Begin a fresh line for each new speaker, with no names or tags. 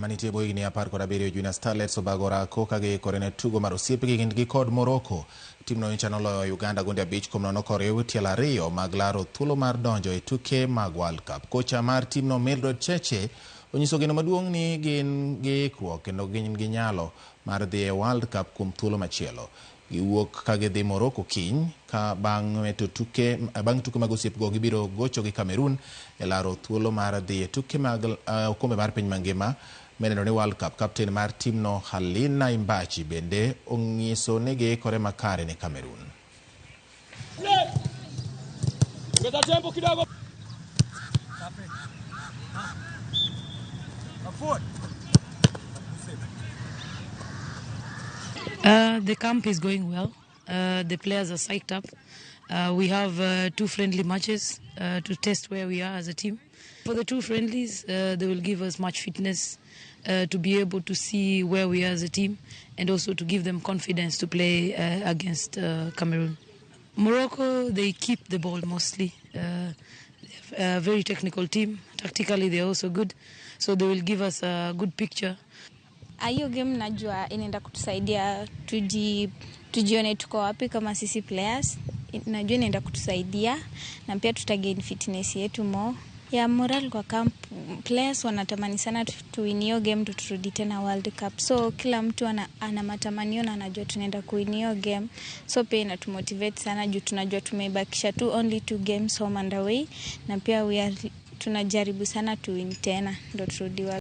Manitie bwo higni 17 Junior Starlets obago orako ka giikore ne tugo mar osiep gi kindgi kod Morocco. Timno nyocha noloyo Uganda gonde 5-0 koriw tielo ariyo mag laro thuolo mar donjo e tuke mag World Cup. Kocha mar timno Mildred Cheche onyiso geno maduong' ni gin gi ikruok kendo gin gi nyalo mar dhi e World Cup kuom thuolo machielo. Giwuok ka gidhi Morocco kiny ka bang' meto tuke bang' tuke mag osiep go gibiro gocho gi Cameroon e laro thuolo mar dhi e tuke mag okombe mar piny mangima mineno ni World Cup. Kapten mar timno Halina Imbachi bende onyiso ni giikore makare ne Cameroon.
Ongeza tempo kidogo.
The camp is going well. The players are psyched up. We have two friendly matches to test where we are as a team. For the two friendlies, they will give us much fitness to be able to see where we are as a team and also to give them confidence to play against Cameroon. Morocco, they keep the ball mostly. A very technical team. Tactically, they're also good. So they will give us a good picture.
Hiyo game najua inaenda kutusaidia tujione tuko wapi kama sisi players. Najua inaenda kutusaidia na pia tutagain fitness yetu more. Ya moral kwa camp, players wanatamani sana tuwin hiyo game ndo turudi tena World Cup. So kila mtu ana matamanio na anajua tunaenda kuwin hiyo game. So pia inatumotivate sana juu tunajua tumebakisha tu only 2 games home and away, na pia tunajaribu sana tuwin tena ndo turudi World